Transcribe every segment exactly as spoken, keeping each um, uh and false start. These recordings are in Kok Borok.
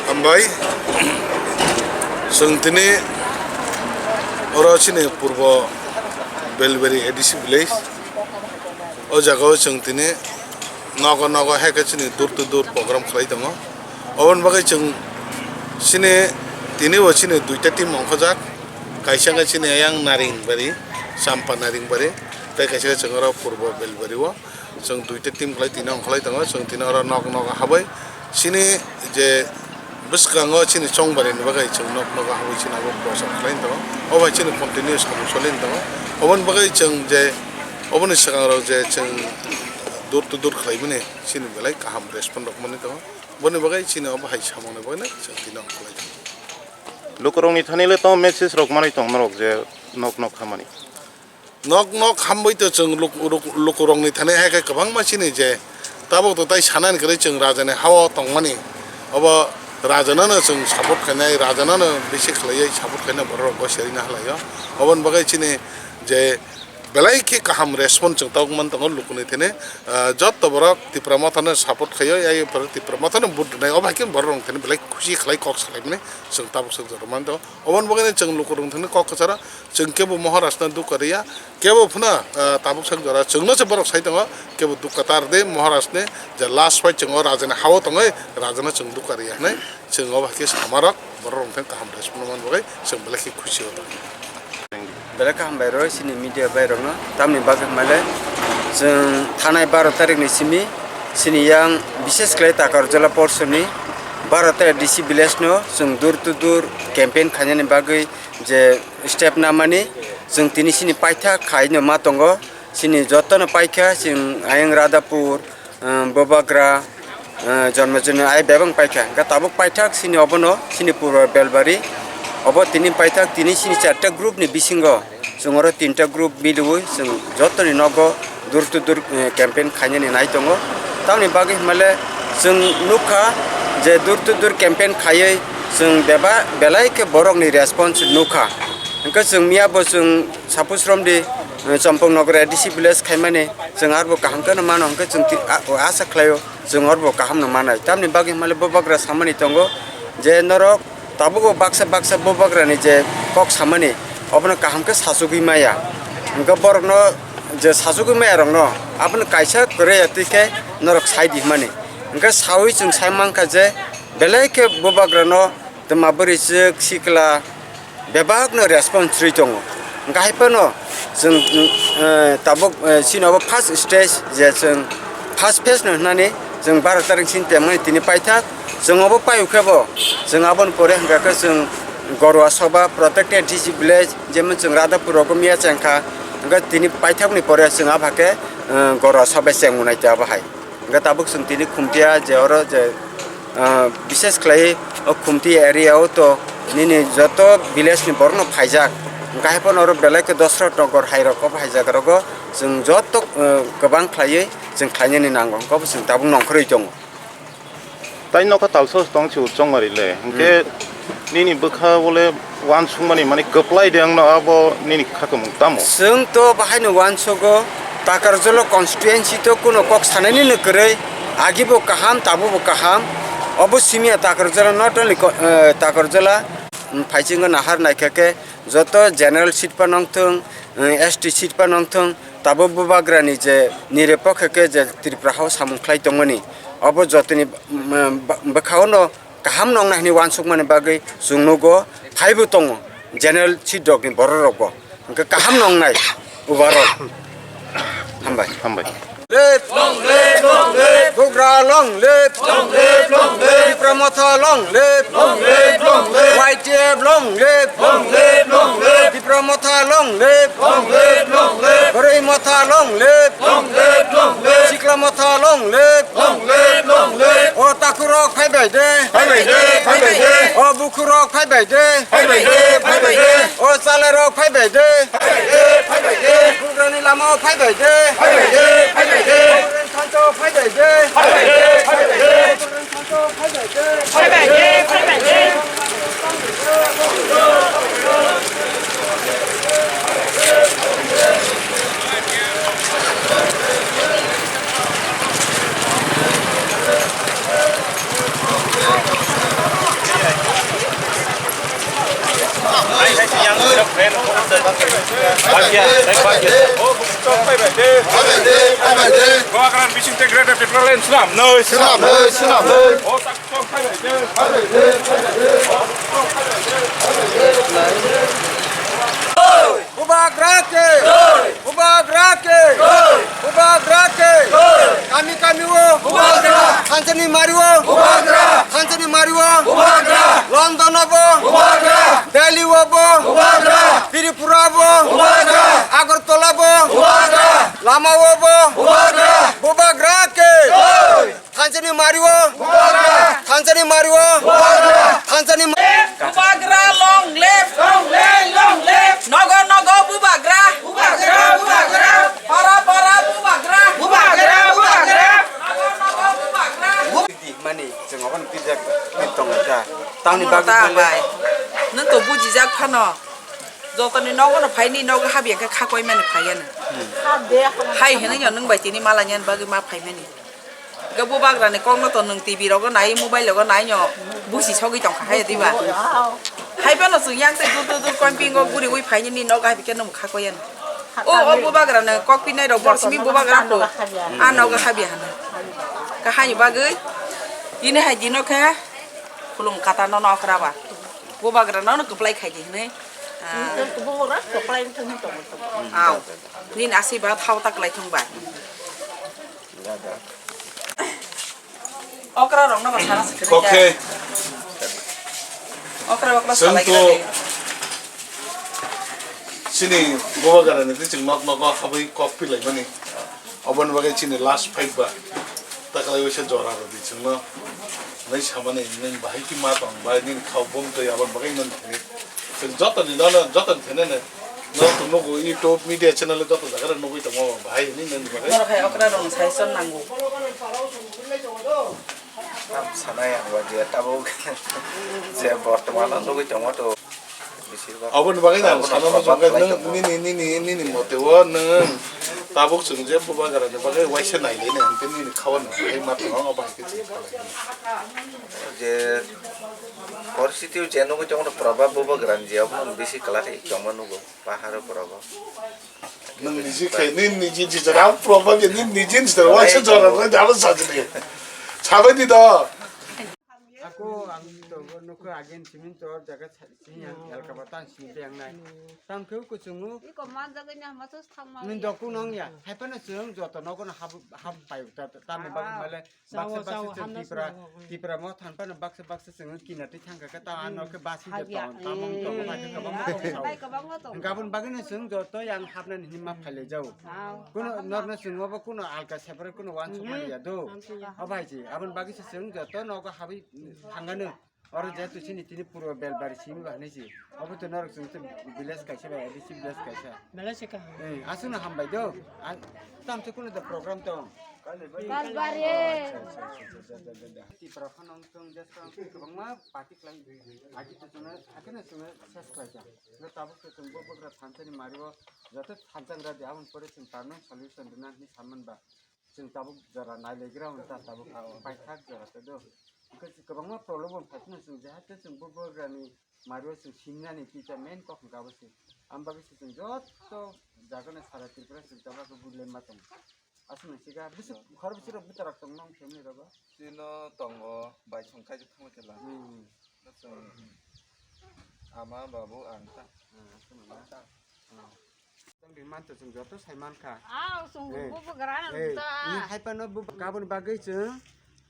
Hambai, chwng tini oro chini purbo Belbari A D C village. O jagao chwng tini nogo nogo hai khe chini door to door program khlai tongo. Oboni bagwi chwng chini tini bo chini duita team ongkhojak. Kaisa khe chini ayang Naringbari, Champa Naringbari, tei kaisa khe chwng oro purbo Belbari o. Chwng duita team khlai tini ongkhlai tongo, chwng tini oro nok nok habwi chini je bwskango chini chongbari ni bagwi chwng nok nok habwi chini abo prochar khlai tongo, o bai chini continue samung choli tongo. Oboni bagwi chwng je oboni swkang rok je chwng door to door khlai mani chini belai kaham respond rok mani tongo, boni bagwi chini obo hai samung ni bagwi chwng tini ongkhlai tongo. Lukurok ni thani le tamo message rok manwi tong norok je nok nok hamani. Nok nok hambai to chwng luk-, luk-, lukurokni thani hai khe kwbangma chini je tabuk to tai sanani kwrwi chwng rajani hao tongmani. Obo rajanano chwng support khainai, rajanano bisi khlaiwi support khaina borok rokbo serina halaio. Oboni bagwi chini je belai khe kaham response chwng tabuk man tongo lukuni thani. Ah, jotto borok Tipra Mothano support khaio, ai borok Tipra Mothano vote rwnai. Obo hai khe borok rok thani belai khusi khlai kok salaimani chwng tabuk swk jora man tongo. Oboni bagwi chwng lukurok thani kok kwcharo chwng kebo Maharashtra dukha riya, kebo phano, ah, tabuk sak jora chwngno se borok sai tongo, kebo dukha tar de Maharashtra je last fight chwng o rajani hao tongwi rajano chwng dukha riya hinwi chwng obo hai khe samarok borok rok thani kaham response man bagwi chwng belai khe khusi o tongo. Belai kaham bai roi chini media bai rokno tamni bagwi hwnmale chwng thanai baro tarikni simi chini yang bishes khlai Takarjala porsoni baro tarik D C village no chwng door to door campaign khainani bagwi je step namani chwng tini chini paithak khaino ma tongo, chini jotono paikha, chwng ayang Radhapur, ah, Bubagra, ah, Jonmojoni ai bebak paikha. Hwnkhe tabuk paithak chini obono chini purbo Belbari, obo tini paithak tini chini charta group ni bisingo chwng oro tinta group miliwi chwng jotoni nogo door to door, eh, campaign khainani nai tongo. Tamoni bagwi hwnmale chwng nukha je door to door campaign khaiwi chwng beba-, belai khe borokni response nukha. Hwnkhe chwng miyabo chwng sapus romdi, eh, Chompong Nogor A D C village khaimani chwng arbo kaham kheno mano hwnkhe chwng ti-, a-, asa khlaio chwng arbo kahamno manai. Tamoni bagwi hwnmale Bubagra samani tongo je norok Tabuk o baksa baksa Bubagrani je kok samani, obono kaham khe sachugwi maya. Hwnkhe borokno je sachugwi maya rokno abono kaisa kwrwi ya twi khe norok sai di hwnmani. Hwnkhe saui chwng sai mankha je belai khe Bubagrano twma bwrwi swk sikla bebakno response rwi tongo. Hwnkhe hai phano chwng, eh, tabuk, eh, chini obo first stage je chwng first phase no hwnani chwng baro tarik sini tengmani tini paithak. Chwng obo paio khe bo chwng aboni pore hwnkha khe chwng Gorwa Soba protected D C village, jemon chwng Radhapur rogo miya chengkha, hwnkhe tini paithakni pore chwng abha khe, eh, Gorwa Soba chengmwnai tei abo hai. Hwnkhe tabuk chwng tini Khumtiya je oro je, ah, bishes khlai o Khumti area o to nini joto village ni borok no phaijak. Hwnkhe hai phano oro belai khe Dosrot Nogor hai rok o phaijak rogo chwng joto, ah, kwbang khlaiwi chwng khlainani nango, hwnkhe bo chwng tabuk nongkhorwi tongo. Tai nokha talsa tong si chongmari le, hwnkhe hmm. Nini bwkha bole uansukmani mani kwplai de wngno abo nini khakamung tamo? Chwng to bahaino uansugo, Takarjala constituency to kuno kok sanainino kwrwi, agibo kaham, tabubo kaham. Obo simiya Takarjala not only ko-, eh, Takarjala, mm, phaichingno nahar naikha khe joto general seat phano wngthung, eh, S T seat phano wngthung, tabuk Bubagrani je nirepokhe khe je Tripura hao samung khlai tongmani, obo jotoni, mm, ba-, bwkha-ono kaham nongnai hwnwi uansukmani bagwi chwng nugo, phaibo tongo general seat rokni borok rokbo. Hwnkhe kaham nongnai overall. Hambai. Hambai. Live! Long live! Long live! Bubagra long live! Long live! Long live! Tipra Motha long live! Long live! Long live! Y T F long live! Long live! Long live! Tipra Motha long live! Long live! Long live! Bwrwi Motha long live! Long live! Long live! Sikla Motha long live! Long live, long live. O takhurok phai bai de. Phai bai de, phai bai de. O bukhurok phai bai de. Phai bai de, phai bai de. O chalerok phai bai de. Phai bai de, phai bai de. Bubagrani lama o phai bai de. Phai bai de, phai bai de. Bubagrani thansa o phai bai de. Phai bai de, phai bai de. Bubagrani thansa o phai bai de. Phai bai de, phai bai de. Bagia, eh, bagia. Oh, buku chok phai bai de. Bubagra bising te Greater Tipraland swnam noi. Swnam noi, swnam noi. Oh, tak chok phai bai de. Bubagra ke. Bubagra ke. Bubagra ke. Kami kami o. Bubagra. Thansani mari o. Bubagra. Thansani mari o. Bubagra. London o bo. Bubagra. Delhi o bo. Bubagra. Tripura bo. Bubagra. Agartala bo. Bubagra. Lama o bo. Bubagra. Bubagra ke. Thansani mari o. Bubagra. Thansani mari o. Bubagra. Thansani ma- Bubagra long live. Long live, long live. Nogo nogo Bubagra. Bubagra, Bubagra. Para para Bubagra. Bubagra, Bubagra. Nogo nogo Bubagra. Mani, chwng obo ni pijak, pit tongo ta. Tamni bagwi ta bai. Nwng to bujijak phano. Jotoni nogo no phaini, nogo habya khe khakoi mani phaiya no. Hai hinwi no nwng bai tini mala nyan bagwi ma phaimani. Ga Bubagra ni kok no to nwng T V rogo nai, mobile rogo nai no busi sogwi tongkha hai diba. Hai phano chwng yang tei dur dur dur koi pingo guri ui phaini ni nogo habya khe nwng khakoi ya no. O, o Bubagra ni kok pinai rok bor simi Bubagra ko. A nogo habya hana. Ka hai bagwi ini hai dino khe khulum kata no no okra ba. Bubagra no no kwplai khai di hinwi. Ah. Bubagra kwplai wngthang hinwi tongo. Aw. Nini aswk ba thao ta kwlai thung bai. Okra rok no ba sana se kwrwi. Okay. Okra okra salai kwrwi. Chini Bubagra ni twi chwng nok nogo habwi kok pilai mani. Oboni bagwi chini last fight ba. Takalai waisa jora rw di chwngno. Nai samani nini bahai ki ma tong bai nini khao bom twi aboni bagwi nini thani. Chwng jotoni nono jotoni thani no. No to nugo YouTube media channel joto jaga rw nugwi tongo bahai nini nini bagwi. Norok hai okra rok suggestion nango. Tam sanai ang ba je tabuk je bortomano nugwi tongo to. Aboni bagwi no ang sana muchung khe nwng nini, nini, nini mote o nwng tabuk chwng je Bubagra ni bagwi waisa nai le nai hwnkhe nini khawan hai ma tong o bahai khe chwng khalai. Je poristiti o je nugwi tongo no probab Bubagra ni je obo no bisi kwlai tongma nugo paharo probab. Nwng niji khe nini niji jora probab je nini niji jora waisa jora rw abo sajini. Sabai di do. Ako ang to nokha again simin to jaga sini yang elka batang sini yang nai. Tam keu kuchungu. Iko manjagani hama sos thang ma. Min dokku nong ya. Hai phano chwng joto nogo no hab hab pai ta ta me bak male baksa baksa chwng Tipra Tipra mo than phano baksa baksa chwng kina ti thang ka ta ano ke basi je ton tamong to ma ke kabang mo to. Bai kabang mo to. Gabon bagino chwng joto yang habna ni hima phaile jau. Kuno norno chwng obo kuno alka separate kuno wan sokmani ya do. Obai ji abon bagi se chwng joto nogo habi thangano. Oro je tu sini tini puro belbari simi ba hanai si. Obo to norok chwng to village kaisa bai A D C village kaisa. Belai se kaham. Eh, aswkno hambai do. Tam to kuno da program tong. Belbari. Tipra phano chwng je chwng kwbangma party khlai. Agi to chwngno akheno chwngno ses khlai ja. No tabuk to chwng bo bogra thansani mario joto thansa gra di aboni pore chwng permanent solution rwna hinwi saman ba. Chwng tabuk jora nailegra hwn ta tabuk paithak jora te do. Hwnkhe kwbangma problem bo phaikhe chwng jahate chwng bo bohrani mario chwng simnani tita main kok hwnkhe abo se. Am bagwi se chwng joto jagano sara Tripura chwng tabuk bulai ma tongo. Aswk nang sika bisi khor bisi rok bwtara tong nong family rogo. Chino tongo bai song khai thangma kela. Hmm. Chwng ama babu ang ta. Hmm, aswk nang ta. Hmm. Tang di manto chwng joto sai mankha. Aw, chwng Eh. Bo bogra Eh, ta. Ni hai phano bo gabon bagwi chwng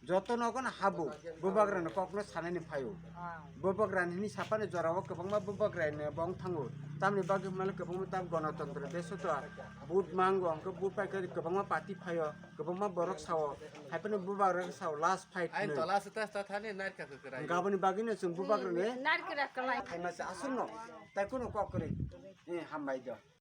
joto nogo no habo. Bo bagra no kok no sanani phaio. Aw. Bo bagra ni sapani jora o kwbangma bo bagra ni bong thango. Tamni bagwi male kwbangma tam gonotontro deso to. Vote mango hwnkhe vote pai khe kwbangma party phaio. Kwbangma borok sao. Hai phano bo bagra sao last fight Ain hinwi. Tola se ta ta thani narka kwkrai. Gaboni bagwi no chwng bo bagra ni Narkra kalai. Hai ma se aswk no. Tai kuno kok kwrwi. Eh, hambai do.